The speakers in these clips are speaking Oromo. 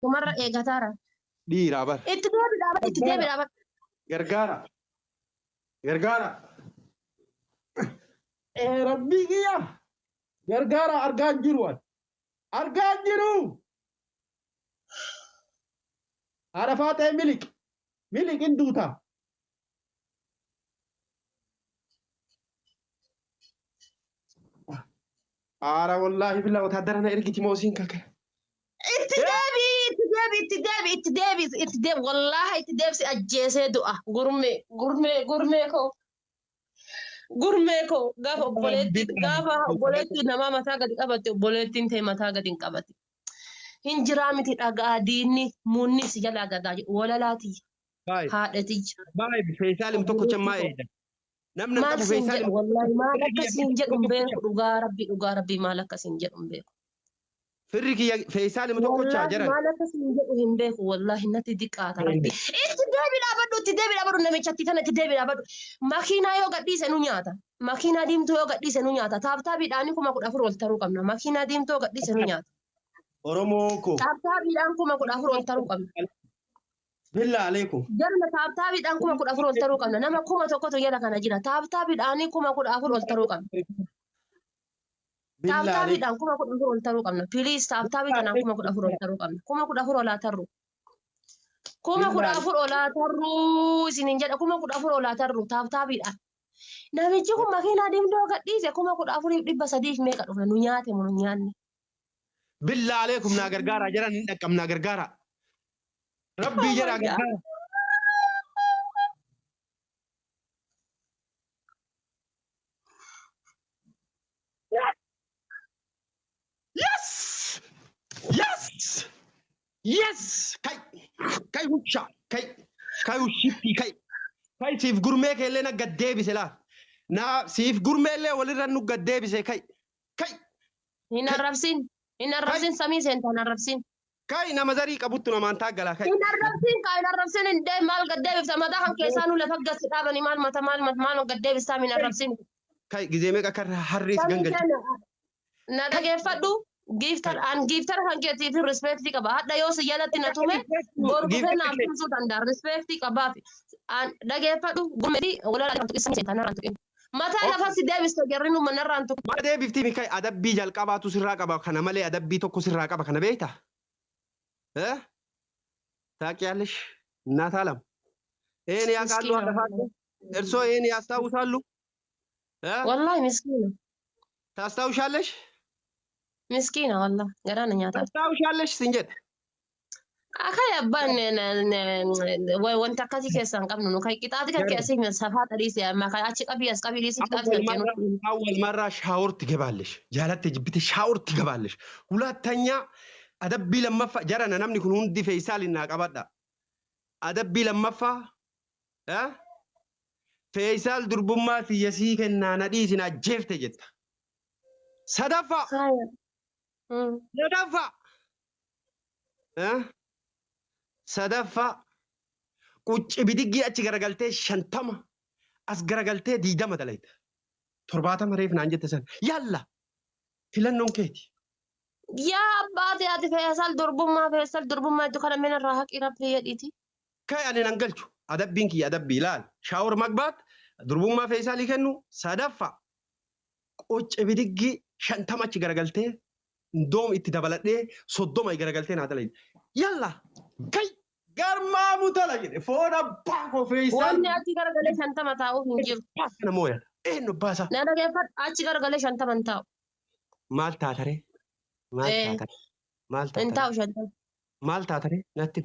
Sumarra eegataara. Dhiiraa bar. Itti deebi dhaabadhu itti deebi dhaabadhu. Gargaara. Gargaara. Ee rabbii kiyya. Gargaara argaa hin jiru ani. Argaa hin jiru. Haadha faaxee miliq. Miliq hin duuta. Aara wallaahi billaa wotaaddara na ergiti moo siin kaka. Itti deebi itti deebi itti deebi itti deebi itti deebi wallaahi itti deebisi ajjeesee du'a gurmee gurmee gurmee koo gurmee koo gaafa obboleetti gaafa obboleetti namaa mataa gadi qabatte obboleettiin ta'e mataa gadi hin qabate. Hin jiraa miti dhagaa diinni munni si jalaa gadaa jedhu walalaa tiyya Baay'ee. haadha tiyya. Baay'ee feesaalim tokkocha maa eeda. Namni Maal qabu siin jedhu feesaalim. wallaahi maal akka siin jedhu hin beeku dhugaa rabbi dhugaa rabbi maal akka siin jedhu hin beeku. Firri kiyya feesaalim tokkocha Wallaahi jedhan. maal akka siin jedhu hin beeku wallaahi natti diqqaata rabbi. Itti deebi dhaabadhu itti deebi dhaabadhu namichatti tana itti deebi dhaabadhu. Makiinaa yoo gadhiise nu nyaata. Makiinaa diimtuu yoo gadhiise nu nyaata. Taaptaabiidhaan 14,000 ol taruu qabna. Makiinaa diimtuu yoo gadhiise nu nyaata. Oromoo koo. Taaptaabiidhaan 14,000 ol taruu qabna. Billaa aleekum. Jarna taaptaabiidhaan 14,000 ol taruu qabna. Nama 1,000tu jala kana jira. Taaptaabiidhaan 14,000 ol taruu qabna. Billaa aleekum. Taaptaabiidhaan 14,000 ol taruu qabna. Piliis taaptaabii tanaan 14,000 ol taruu qabna. 14,000 olaa tarru. 14,000 olaa tarruu isiniin jedha. 14,000 olaa tarru taaptaabiidhaan. Namichi kun makiinaa diimtuu gadhiise 14,300 meeqa dhufna nu nyaate moo nu nyaanne. Billaa aleekum naa gargaaraa jedhan hin dhaqqabnaa gargaaraa. Rabbii jedhaa gargaara. Yes! Yes! Yes! Kai! Kai husha! Kai! Kai hushitti kai! Kai siif gurmee keellee na gad deebise laa. Na siif gurmee illee walirra nu gad deebise kai! Kai! Hin arrabsin. Hin arrabsin samii seentaa hin arrabsin. Kai nama zarii qabuttu namaan taaggalaa kai. Hin arrabsin kaa hin arrabsin hin dee maal gad deebifta mataa kan keessaa nu lafa gadi dhaabanii maal mata maal maal gad deebistaa hin arrabsin. Kai gizee meeqa akka harrees Samii gangalche. seena na dhageeffadhu giiftar an giiftar kan keetiif rispeektii qaba hadha yoo si jalatti na tume boru dhufee naaf tumsuu danda'a rispeektii qabaaf an dhageeffadhu gurmeetii walala tuqin samii seentaa narraan tuqin. Mataa lafa si deebiste jarri nu manarraan tuqin. Maal deebifti mi kai adabbii jalqabaatu sirraa qaba kana malee adabbii tokko sirraa qaba kana beektaa? Eh? ታውቂያለሽ እናት አለም ይሄን ያውቃሉ ምስኪና አለፋቸው እርሶ ይሄን ያስታውሳሉ እ Wallahi miskiina ታስታውሻለሽ miskiina wallahi garaa na nyaataa. ታስታውሻለሽ ስንጀድ Akka abbaan wanta akkasii keessaa hin qabnu nu kan qixaati kan keessi safaa xadhiise amma kan achi qabii as qabii dhiisi qixaati kan kennu. አወል መራ ሻወር ትገባለሽ ጃላቴ ጅብቴ ሻወር ትገባለሽ ሁለተኛ አደቢ ለመፋ ጀረነ ነምኒ ኩን ሁንዲ ፌይሳል እና ቀባዳ አደቢ ለመፋ እ ፌይሳል ዱርቡማ ትየሲ ከና ነዲሲና ጀፍተ ጀታ ሰደፋ sadaffaa sadaffaa qucci bidiggii achi garagaltee 50 as garagaltee 20 dalayta 70 reef naan jette san yalla filannoon keeti. Yaa abbaate ati feesal durbummaa feesal durbummaa iddoo kana mina irraa haqii rabbii jedhiiti. Kai ani nan galchu adabbiin kiyya adabbii ilaal shaawur magbaat durbummaa feesaalii kennu sadaffaa qucci bidiggii 50 achi garagaltee ndoom itti dabaladhee 30 garagaltee naa dalayta yalla kai garmaamu tola jedhe foon abbaa koo feesaal Wanni achi garagalee 50 taa'uuf hin jiru. kana mooyata eenyu abbaa isaa Na dhageeffadhu achi garagalee 50 hin taa'u. maal taataree maal taataree maal Hin taataree taa'u 50. maal taataree natti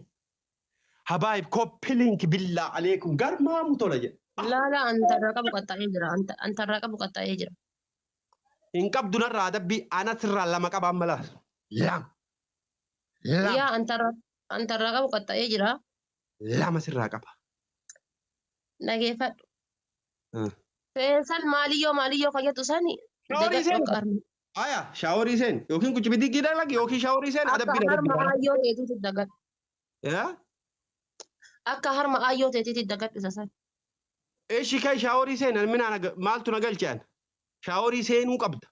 habaayib koppiliink billaa aleekum garmaamu tola jedhe Laala antarraa qabu qaxxa'ee jira. Antarraa qabu qaxxa'ee jira. hin qabdu narraa adabbii anasirraa lama qaba amma laal lama lama Yaa antarraa qabu qaxxa'ee jira. lama sirraa qaba Dhageeffadhu. Feesal maaliyyoo maaliyyoo kan jettu sani Shaaworii dagadhu seen akka harma aya shaaworii seen yookiin qucci bidiggii dalagi yookiin shaaworii seen akka adabbii harma adabbii aayyoo teetiitti dagadhu. yaa Akka harma aayyoo teetiitti dagadhu isa sani. Eshi kai shaaworii seen minaa maaltu na galche an shaaworii seenuu qabda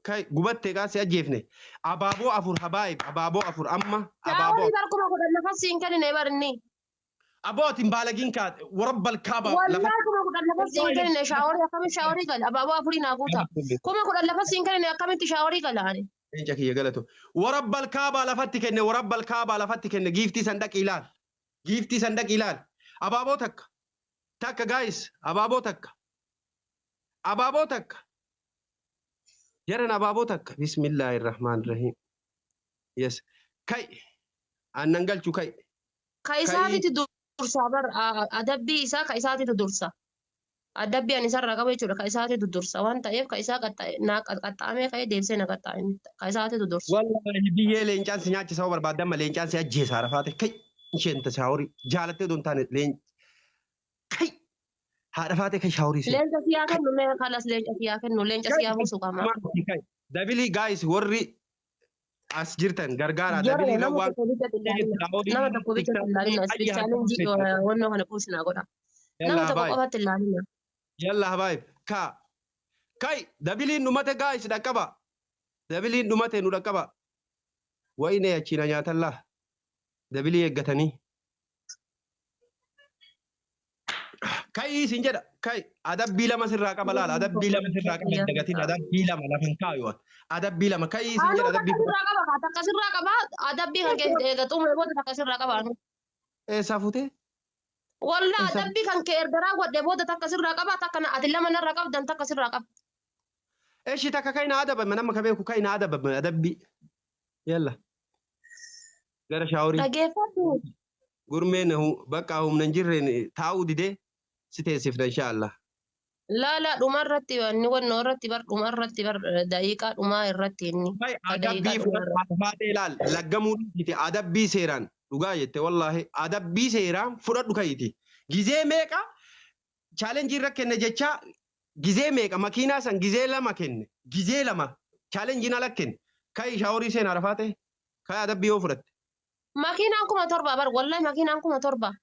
Kai gubattee kaa si ajjeefne. Abaaboo afur habaayib abaaboo afur amma abaaboo. Shaaworii bar 10,000 lafa siin kennine bar inni. Abootiin baalagiin kaate warabbal kaaba lafa. Wallaahi 10,000 lafa siin kennine shaaworii akkamitti shaaworii gala abaaboo afurii naa guuta. 10,000 lafa siin kennine akkamitti shaaworii gala ani. Leenca kiyya galatu. Warabbal kaabaa lafatti kenne warabbal kaabaa lafatti kenne giiftii san dhaqi ilaal. Giiftii san dhaqi ilaal. Abaaboo takka. Takka guys abaaboo takka. Abaaboo takka. Jaran abaaboo takka. Bismillahirrahmanirrahiim. Yes. Kai. Aannan galchu kai. Ka isaatitu dursa bar adabbii isaa ka isaatitu dursa. Adabbii ani isarraa qabu jechuudha ka isaatitu dursa waan ta'eef ka isaa naa qaxxaamee ka'ee deebisee na qaxxaa'e ka isaatitu dursa. Wallahi biyyee leencaan si nyaachisa yoo barbaaddan ma leencaan si ajjeesa rafaate kai isheen ta shaaworii jaalattee odoo hin taane leen kai haadha faatee kai shaaworii seen. Leenca siyaa kennu mee kalas leenca siyaa kennu leenca siyaa buusu qaba. Dabilii guys warri as jirtan gargaara Jara dabilii nama lawwaan tokko bicha ilaalina. Nama tokko bicha ilaalina. Challenge wannoo kana puushinaa godha. Nama Yalla tokko habaayib qofatti ilaalina. yalla habaayib ka kai dabiliin dhumate guys dhaqqaba dabiliin dhumate nu dhaqqaba wayne achiina nyaatallaa dabilii eeggatanii kai isin jedha kai adabbii lama sirraa qaba laala adabbii lama sirraa qaba hin dagatin adabbii lama lafan kaayu adabbii lama kai isin Anuu jedha takka adabbii sirraa qaba kaa takka sirraa qaba adabbii kan kee eega xumure booda takka sirraa qaba anuu. Eessaa fuutee Wallaa eessaa adabbii kan kee erga raawwadhe booda takka sirraa qaba takka ati lama narra qabdan takka sirraa qaba. Eshi takka kai na adabame nama ka beeku kai na adabame adabbii yalla gara shaaworii Dhageeffadhu. gurmeen bakka humna hin jirreen taa'uu didee si teessifna inshaallah. Laala dhuma irratti inni wannoo irratti bar dhuma irratti bar daqiiqaa dhumaa irratti inni. Kai Ka daqiiqaa adabbii dhumaa irratti. fudhadhu faatee ilaal laggamuu dhiisite adabbii seeraan dhugaa jette wallaahi adabbii seeraan fudhadhu ka'iiti. Gizee meeqa chaalenjii irra kenne jecha gizee meeqa makiinaa san gizee lama kenne gizee lama chaalenjiin ala kenne kai shaaworii seenaa rafaate kai adabbii yoo fudhatte. Makiinaan 7,000 bar wallahi makiinaan 7,000.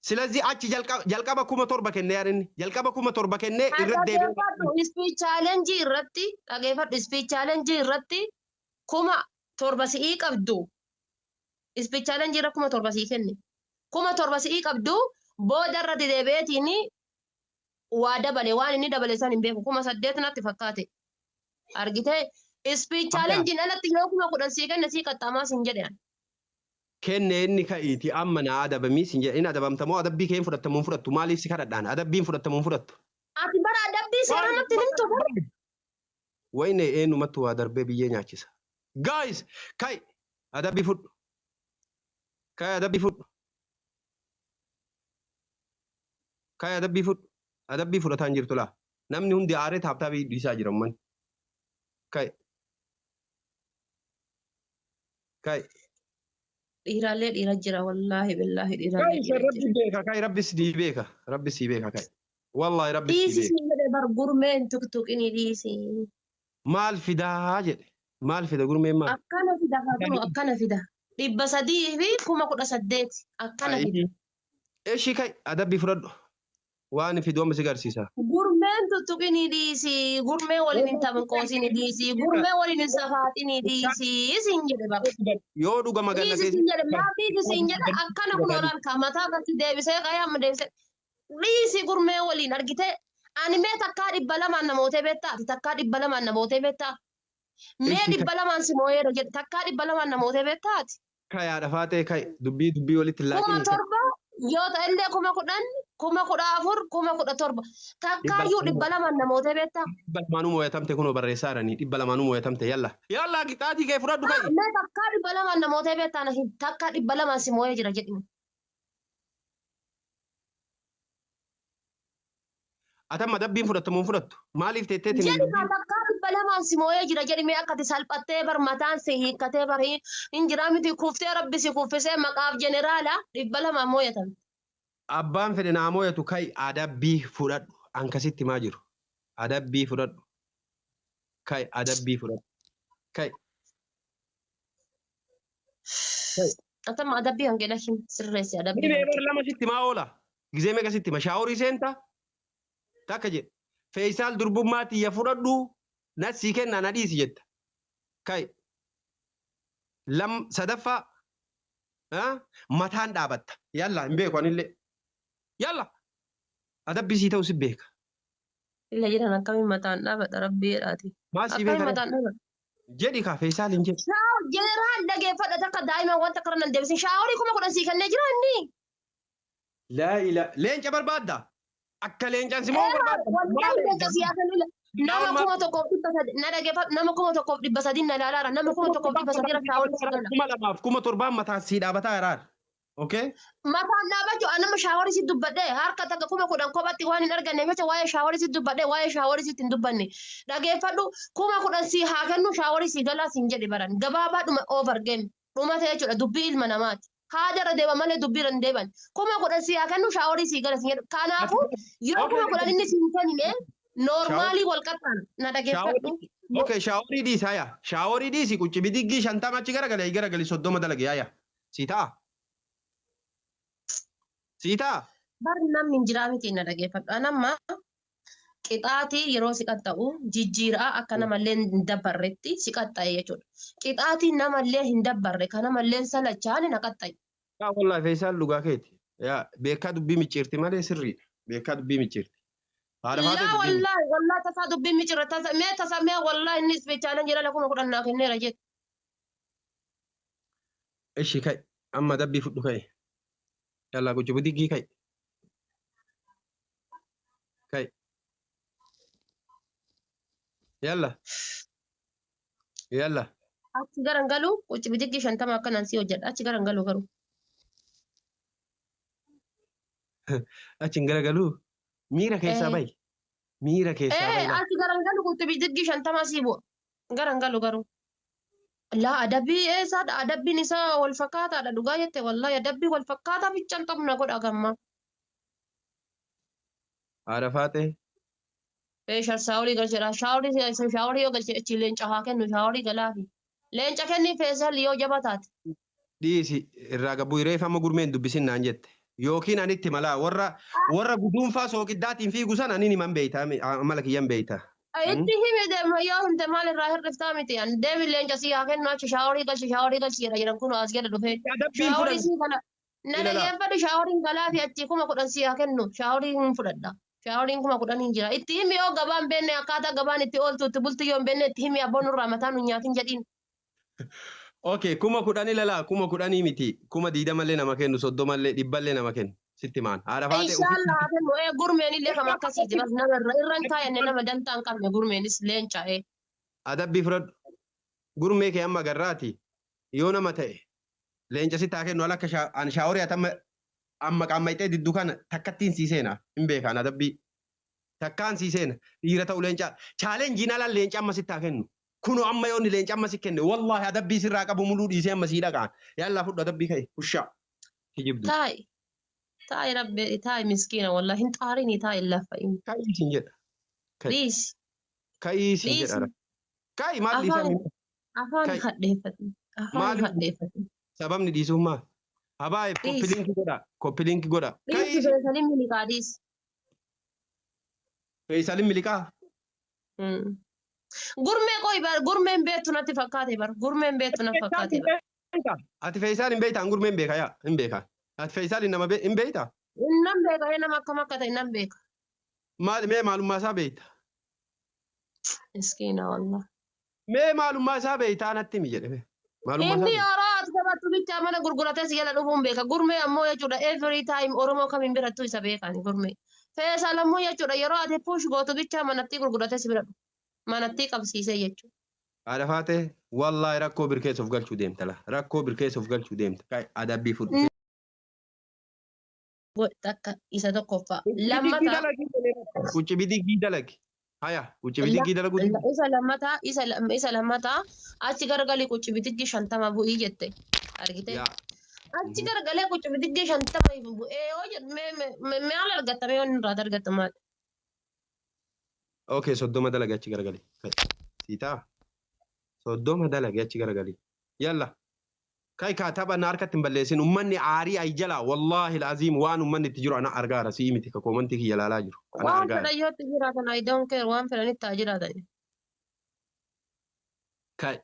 Silazii achi jalqaba 7,000 kenne yaarinni jalqaba 7,000 kennee irra deebi'ee. Dhageeffadhu speed challenge irratti dhageeffadhu speed challenge irratti 7,000 si'ii qabdu. Speed challenge irra 7,000 si'ii kenne. 7,000 si'ii qabdu booda irra deebi'eetiin waa dabale waan inni dabale san hin beeku 8,000 natti fakkaate. Argitee speed challenge alatti yoo 10,000 sii kenne sii qaxxaamaa siin jedhe. Kenne inni ka'iiti amma na adabamii siin jedhe inni adabamtamoo adabbii kee hin fudhattamu hin fudhattu maaliif si kadhadhaan adabbiin fudhattamu hin fudhattu. Ati bara adabbii seera natti himtu bara. Wayne eenyumatti waa darbee biyyee nyaachisa. Guys kai adabbii fudhu. Kai adabbii fudhu. Kai adabbii fudhu. Adabbii fudhataa hin jirtu laa. Namni hundi aaree taaptaabii dhiisaa jira ummanni. Kai. Kai. Dhiiraallee dhiira jira wallaahi billaahi dhiiraallee Kai dhiira jira. rabbi beeka kai rabbi si beeka rabbi si beeka kai. Wallahi rabbi si Dhiisi beeka. siin jedhe bar gurmeen tuktuqini dhiisi. Maal fidaa jedhe. Maal fida gurmeen maal? Akkana fida haa akkana fida. 318,000 akkana fida. Eshi kai adabbii fudhadhu. Waan fidu amma si garsiisa. Gurmeen tuttuqini dhiisi. Gurmee waliin hin taphin dhiisi. Gurmee waliin hin safaaxini dhiisi siin jedhe bar. Yoo dhugama ganna Dhiisi siin jedhe maaf dhiisi siin jedhe akkana kun olaanka mataa akkatti deebisee qayyaa amma deebisee. Dhiisi gurmee waliin argitee ani mee takkaa 200 namootee beektaa ati takkaa 200 namootee beektaa. Mee Eshi 200 si moo'eera jedhe takkaa 200 namootee beektaa ati. Kai haadha faatee kai dubbii dubbii walitti hin kuma laaqini. torba yoo ta'ellee 10,000 14,000 17,000 takkaayyuu 200 namootee beektaa. 200 moo'atamte kunoo barreessaa jiranii 200 moo'atamte yalla. Yalla qixaatii kee fudhadhu kai. Mee takkaa 200 namootee beektaa na hin takkaa 200 si moo'ee jira jedhime. Atamma adabbiin fudhattamu hin fudhattu. Maaliif teetteetiin Jedhi kaa takkaa 200 si moo'ee jira jedhime akka ati salphattee bar mataan si hiikkatee bar hin jiraa miti kuftee rabbi si kuffisee maqaaf jeneraala 200 moo'atame. Abbaan fedhe naa moo'atu kai adabbii fudhadhu. Ankasitti maa jiru. Adabbii fudhadhu. Kai adabbii fudhadhu. Kai. Atamma adabbii hanqina hin sirreessi adabbii Dhibee hanqina. bar lama sitti maa oola. Gizee meeqa sitti ma shaaworii seenta? Takka jedhe. Feeyisaal durbummaa tiyya fudhadhu. Na sii kenna na dhiisi jetta. Kai. Lam sadaffaa mataan dhaabatta. Yalla hin beeku anillee. Yalla. Adabbii sii ta'u si beeka. Illa jedhan akkamiin mataan dhaabata rabbii jedhaati. Maal sii Akkamiin beeka? mataan dhaabata? Jedhi kaa Feesaal hin jedhi. Jeeraan dhageeffadha takka daa'ima wanta kana nan deebisin. Shaaworii 10,000 sii kennee jira inni. Laa ila leenca barbaadda. Akka leencaan si moo barbaadda? Wallahi leenca siyaa kennu nama 1,300 na dhageeffadhu, nama 1,300 na ilaalaara, nama 1,300 irra shaaworii sii kenna. 2,000 7,000 mataan sii dhaabataa jiraar. Okay? Mataan dhaabachuu anama shaaworii si dubbadhe harka takka 10,000 kophatti waan hin arganne jecha waa'ee shaaworii si dubbadhe, waa'ee shaaworii sitti hin dubbanne. Dhageeffadhu, 10,000 sii haa kennu, shaaworii sii galaa siin jedhe baran gabaabaadhuma over game dhumate jechuudha, dubbii ilma namaati. Haada irra deeman malee dubbii irra hin deeman. 10,000 sii haa kennu, shaaworii sii gala siin jedhu. Kanaafuu yoo 10,000 inni siin kennine normally wal qaxxaana na dhageeffadhu. Okay, shaaworii dhiisi haya. Shaaworii dhiisi qucci bidiggii 50 achi garagali garagali 30 dalage haya. Sii ta'a. Sii ta'a. Bar namni hin jiraa miti, na dhageeffadhu. Anamma qixaatii yeroo si qaxxa'u jijjiiraa akka namallee hin dabbarretti si qaxxa'e jechuudha. Qixaatii namallee hin dabbarre kan namallee salachaani na qaxxa'e. Yaa wallahi Feesaal dhugaa keeti. Yaa beekaa dubbii micciirti malee sirriidha. Beekaa dubbii micciirti. Haadha faatee Laa dubbii wallahi wallahi tasaa dubbii micciirra tasa mee tasa mee wallahi inni ispeechaalan jedhala 10,000 naa kenneera jedhe. Ishi ka'i. Amma dabbii fudhu ka'i. Yallaa qucci bidiggii ka'i. Ka'i. Yalla. Yalla. Achi garan galu qucci bidiggii 50 akkanaan si hojjedha achi garan galu garuu. Achi hin garagaluu. Miira keessaa bahi. Miira keessaa bahi. Achi garan galu qucci bidiggii 50 sii bu'a. Garan galu garuu. Laa adabbii eessaadha? Adabbiin isaa wal fakkaataadha dhugaa jette wallahi adabbii wal fakkaataa ficcan xomna godha gamma. Haadha faatee. Feeshal shaaworii galchedha. Shaaworii shaaworii yoo galche achi leenca haa kennu shaaworii galaafi. Leenca kenni Feesal yoo jaba taate. Dhiisi irraa gabbuu reefa amma gurmeen dubbisin naan jette. Yookiin anitti malaa warra guduunfaa sooqiddaatiin fiigu sana ani himan beeyta amala kiyyan beeyta. Itti himi deema yoo himte maal irraa hir'iftaa miti an deemi leenca sii haa kennu achi shaaworii galchi shaaworii galchi jedha jedhan kun as jedha dhufee. Adabbiin Shaaworii fudhan. sii gala. Na Ilala. dhageeffadhu, shaaworiin galaafi achi 10,000 sii haa kennu shaaworiin hin fudhadha. Shaaworiin 10,000 hin jira. Itti himi yoo gabaan beenne akkaataa gabaan itti ooltu itti bultu yoo hin beenne itti himi abboon nurraa mataa nu nyaatin jedhiin. Okay, 10,000 lalaa 10,000 miti 20,000llee nama kennu 30llee 100llee nama kennu sitti maan. Haadha faatee Inshallah haa kennu gurmeen illee kam akkasiiti bas nama irra irra hin kaayanne nama dantaa hin qabne gurmeenis leenca. Adabbii fudhadhu. Gurmee kee amma garraati yoo nama ta'e leenca sitti haa kennu ala akka an shaaworii ati amma qaammayxee diddu kana takkattiin sii seena hin beekaan adabbii. Takkaan sii seena dhiira ta'u leenca chaalenjiin ala leenca amma sitti haa kennu. Kunoo amma yoo inni leenca amma si kenne wallahi adabbii sirraa qabu muluu dhiisee amma sii dhaqaan. Yallaa fudhu adabbii ka'e hushaa. Kijibdu. Taa'i. Taa'i rabbi taa'i miskiina wallahi hin xaarini taa'i lafa inni. Ka'ii siin jedha. Dhiisi. Ka'ii siin jedha. Ka'i maal dhiisaa? Afaan hadheeffate. Afaan hadheeffate. Sababni dhiisuuf maal? Habaaye koppiliinki godha. Koppiliinki godha. Dhiisi Feesalin miliqaa dhiisi. Feesalin miliqaa? Gurmee qoy bar gurmeen beektu natti fakkaate bar gurmeen beektu natti fakkaate bar. Ati Feesaal hin beektaa? Gurmeen beeka yaa hin beeka. Ati Feesaal nama hin beektaa? Nan beeka, nama akkam akka ta'e nan beeka. Maal mee maalummaa isaa beekta? Miskiina wallah. Mee maalummaa isaa beektaa natti himi jedhame. Inni yeroo ati taphattu bichaa mana gurguratee si jala dhufuun beeka. Gurmee ammoo jechuudha every time Oromoo kamiin birattuu isa beekan gurmee. Feesaal ammoo jechuudha yeroo ati push gootu bichaa manatti gurguratee si bira dhufu. Manatti qabsiisee jechuudha. Haadha faatee wallaahi rakkoo birkeessa of galchuu deemta la. Rakkoo birkeessa of galchuu deemta. Adabbii fudhu. Takka isa tokkoffaa. Lammataa. Qucci bidiggii dalagi. Haya qucci bidiggii dalaguu. Isa lammataa isa lammataa achi garagalii qucci bidiggii 50 bu'ii jette. Argitee? Achi garagalee qucci bidiggii 50 bu'ee yoo jedhu maal argatta mee wanni irraa argatta maal? Okay, 30 dalagi achi garagalii. Siitaa? 30 dalagi achi garagalii. Yalla. Kai kaa tapha na harkatti hin balleessin. Uummanni aarii ay jala wallaahi alaaziim waan uummanni itti jiru ana argaara si'i miti ka koomantii kiyya ilaalaa jiru. Waan fedhan yoo itti jiraatan I don't care, waan fedhanitti haa jiraatan. Kai.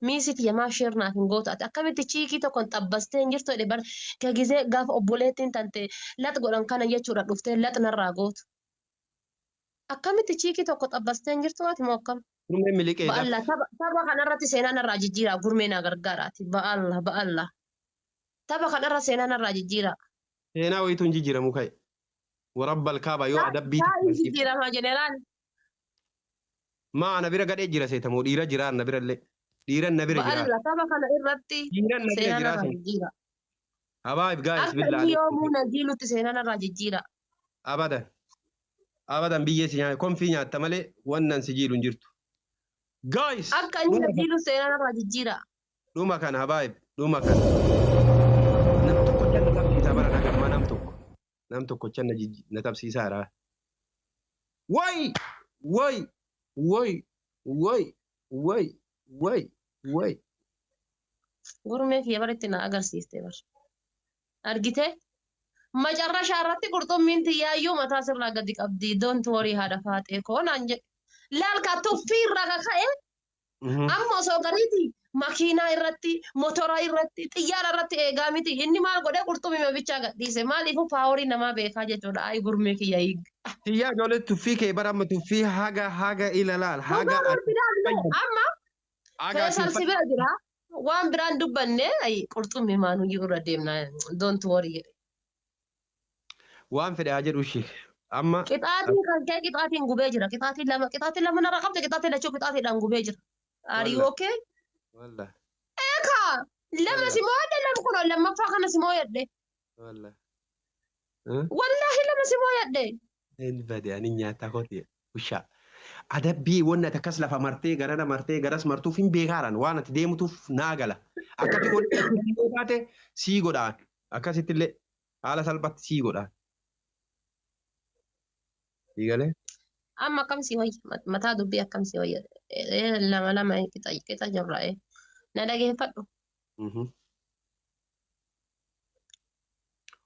Miisi tiyya maaf share naaf hin gootu ati akkamitti chiikii tokkon xabbastee hin jirtu jedhe bar ka gizee gaafa obboleettiin tante lax godhan kana jechuudha dhuftee lax narraa gootu. Akkamitti chiikii tokko xabbastee hin jirtu ati moo akkam? Gurmeen miliqee daf. Ba'alla tapha tapha kanarratti seenaa narraa jijjiiraa gurmee naa gargaaraati. Ba'alla ba'alla. Tapha kanarra seenaa narraa jijjiiraa. Seenaa wayitu hin jijjiiramu kai. Warabbal kaaba yoo adabbii Taa'ii jijjiirama jeneraal. Maa ana bira gadhee jira seetamoo dhiira jira na bira illee. Dhiiran na bira jira. Ba'alla tapha kana irratti Dhiiran na bira seenaa jira. narraa jijjiira. Habaayib gaayis Akka billaa. inni yoomuu na jiilutti seenaa narraa jijjiira. Abadan. Abadan biyyee si nyaata konfii nyaatta malee wannan si jiilu hin jirtu. Guys! Akka inni na jiilu seenaa narraa jijjiira. Dhuma kana habaayib dhuma kana. Nam tokko na tabsiisaa bara nagammaa nam tokko. Nam tokkocha na tabsiisaa jira. Way! Way! Way! Way! Way! Way! Way! Gurmee kiyya baritti na agarsiiste bar. Argitee? Macarrashaa irratti qurxummiin tiyyaayyuu mataa sirraa gadi qabdi. Don't worry haadha faaxee koo naan jedhe. Laalkaa tuffii irraa kaka'e amma osoo gariiti makiinaa irratti, motora irratti, xiyyaara irratti eegaa miti. Inni maal godhee qurxummii bichaa gadhiise. Maaliifuu paaworii namaa beekaa jechuudha. Ayi gurmee kiyya hiig. Tiyyaa ijoollee tuffii kee bara amma tuffii haga haga ilalaal haga Dhugaa biraan amma haga Feesal si bira jira. Waan biraan dubbanne ayi qurxummii maanuu irra deemna. Don't worry jedhe. Waan fedhe haa jedhu ishee amma. Qixaatiin kan kee qixaatiin gubee jira. Qixaatiin lama qixaatiin lama narra qabde qixaatiin lachuu qixaatiidhaan gubee jira. Are you Wallah. okay? Wallah. Eekaa lama Wallah. si moo'adhe lama kunoo lammaffaa kana si moo'adhe. Wallah. Wallaahi lama si moo'adhe. Hin bade ani nyaata kooti ushaa. Adabbii wanni ati akkas lafa martee garana martee garas martuuf hin beekaaran waan ati deemtuuf naa gala. Akkatti wanni yoo taate sii godhaan akkasitti illee haala salphaatti sii godhaan. Sii galee? Amma akkam si wayya mataa dubbii akkam si wayya lama lama qixa qixa jirra. Na dhageeffadhu.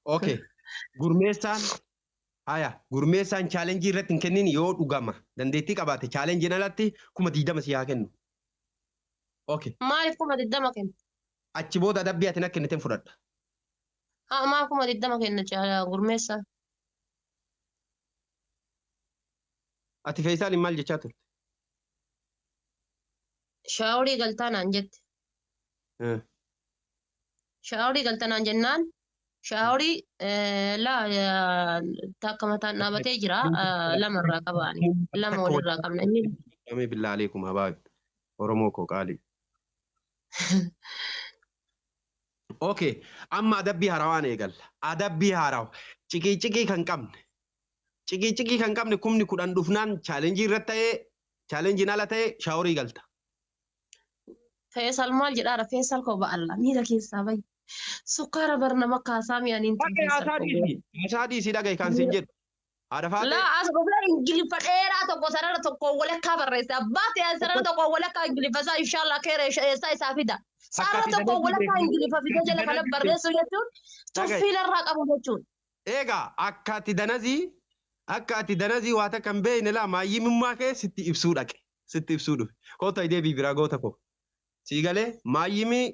Okay. Gurmeessaan haya gurmeessaan chaalenjii irratti hin kennin yoo dhugama dandeettii qabaate chaalenjiin alatti 20,000 si haa kennu. Okay. Maaliif 20,000 kenna? Achi booda adabbii ati na kenniteen fudhadha. Haa maal 20,000 kenna gurmeessaan? Ati Feesaaliin maal jechaa turte? Shaaworii galtaa naan jette. Shaaworii galtaa naan jennaan shaaworii laa takka mataan dhaabatee jira lama irraa qabaani lama walirraa qabna inni. Amee billaa aleekum habaab Oromoo koo qaalii. Okay, amma adabbii haarawaan eegalla. Adabbii haarawa. Ciqii ciqii kan qabne. Ciqii ciqii kan qabne 10,000 dhufnaan chaalenjii irratti ta'ee chaalenjiin ala ta'ee shaaworii galta. Feesal maal jedhaara Feesal koo ba'alla miira keessaa bayi. Sukkaara bar nama kaasaa mi'aniin tun Dhagaye Feesal haasaa koo. dhiisii. Haasaa dhiisii dhagaye kan siin jedhu. Haadha faatee. Laa as dhufee ingiliffa dheeraa tokko sarara tokko walakkaa barreesse. Abbaa ta'e sarara tokko walakkaa ingiliffa isaa inshallah keera eessaa isaa fida. Sarara Akkati tokko dandeettii walakkaa beeku. ingiliffa fidee jala kana barreessu jechuun Dhagaye. tuffii larraa qabu jechuun. Egaa akka ati danazii akka ati danazii waa takka hin beekne laa maayyimummaa kee sitti ibsuu dhaqe. Sitti ibsuu dhufe. Kootu ayidee biraa goota koo. Sii galee maayyimii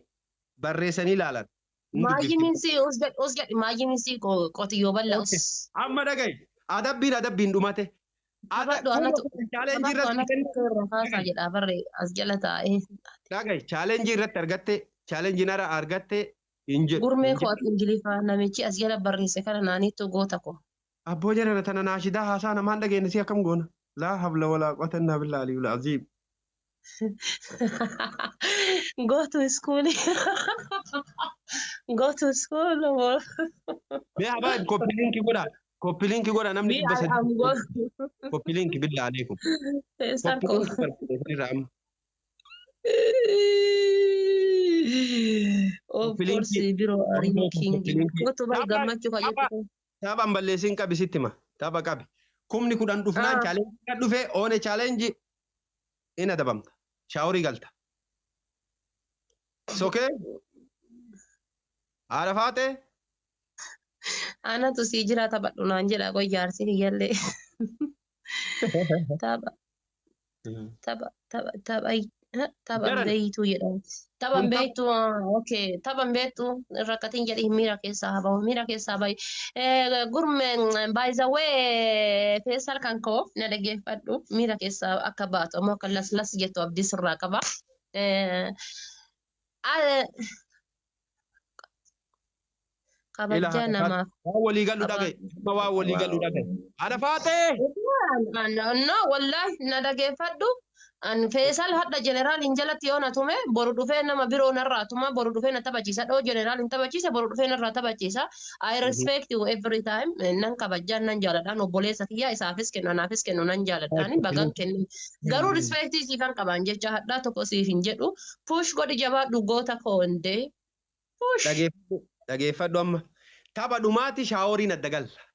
barreessanii ilaalan. Hin dubbifti. Maayyimiin si us jedhi us jedhi maayyimiin si qotiyyoo bal'aa us. Amma dhagaye. Adabbiin adabbiin dhumate. Taphadhu anatu Chaalenjii taphadhu irratti anatu irra kaasaa jedha barree as jala taa'ee. Dhagaye chaalenjii irratti argatte chaalenjiin ara argatte hin jedhu. Gurmee koo ati ingiliffaa namichi as jala barreesse kana naaniitu goota koo. Abboo jedhana tana naashidaa haasaa namaan dhageenye si akkam goona. Laa habla walaa quwwata illaa billaahi aliyyil aziim. Go to school. Go to school. Mee habaa koppii linkii godhaa. Koppii linkii godhaa namni Me, dhibba I sadii. am go. Koppii linkii billaa aleekum. Feesal Koppii koo. linkii barbaade amma. Of Koppii course, linkii. bro, are you Oromoo king? koppii linkii. Gotu bai Tapha gammachuu tapha fayyadu. taphaan balleessiin qabi sitti hima. Tapha qabi. 10,000 dhufnaan chaalenjii kan dhufe oone chaalenjii in adabamta. Shaaworii galta. Sokee haadha faatee. Anatu si jira taphadhu naan jedha qoy jaarsi kiyyallee. Tapha. Tapha tapha tapha tapha Jaran. Beeytuu jedhamu. Taphan Kun beektuu, okay, taphan beektuu rakkatiin jedhi, miira keessaa haa bahu, miira keessaa bahi. Gurmeen, by the way, Feesal kan koo na dhaggeeffadhu, miira keessaa akka baatu ammoo akka laslas jettu abdii sirraa qaba. Kabajaa namaaf. Waan walii galu dhagaye. Amma waan walii galu dhagaye. Haadha faatee! No, wallahi na dhaggeeffadhu. An Feesal hadha jeneraal hin jalatti yoo na tume, boru dhufee nama biroo narraa tuma, boru dhufee na taphachiisa. Dhoo jeneraal hin taphachiise, boru dhufee narraa taphachiisa. I respect you every time. Nan kabajaan, nan jaaladhaan, obboleessa kiyya isaafis kennu, anaafis kennu, nan jaaladhaan, bagan kennu. Garuu respect siifan qabaan jecha hadhaa tokko siif hin jedhu. Push godhi, jabaadhu, goota koondee. Push. Dhageeffadhu, dhageeffadhu amma. Tapha dhumaati shower iin adda galla.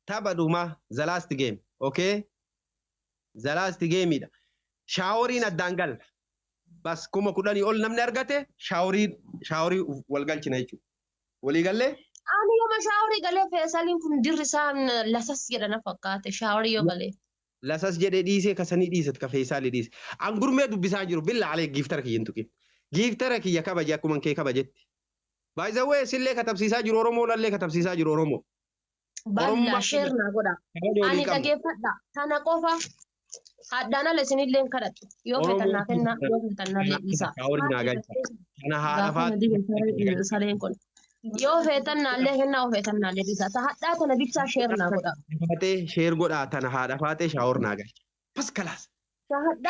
Tapha dhumaa, the last game. Okay? The last game idha. Shower iin addaan galla. Bas, 10,000 ol namni argate shower ii wal galchina jechuudha. Walii gallee? Ani yooma shower ii galee, Feesaliin kun dirri isaa lasas jedha na fakkaate shower ii yoo galee. Lasas jedhee dhiisee kasanii dhiisat ka Feesaalii dhiise. An gurmee dubbisaa jiru, billa alee, gifter kiyya hin tuqin. Gifter kiyya kabaje akkuma kee kabajetti. By the way, sillee katabsiisaa jiru Oromoo, lallee katabsiisaa jiru Oromoo. Balla Oromummaa share naa godha. kabaja walii Ani qabna. dhageeffadha. Tana qofa haddaan ala isinillee hin kadhadhu. Yoo feetan naa kennaa, yoo feetan nallee dhiisaa. Shower ii naa galcha. Kana haadha Gaafa na dibe sareen kun. Yoo feetan naallee kennaa, yoo feetan naallee dhiisaa. Ta hadhaa tana bichaa share naa godha. Faatee share godhaa, tana haadha faatee shower naa galcha. Bas kalaas. Ta hadhaa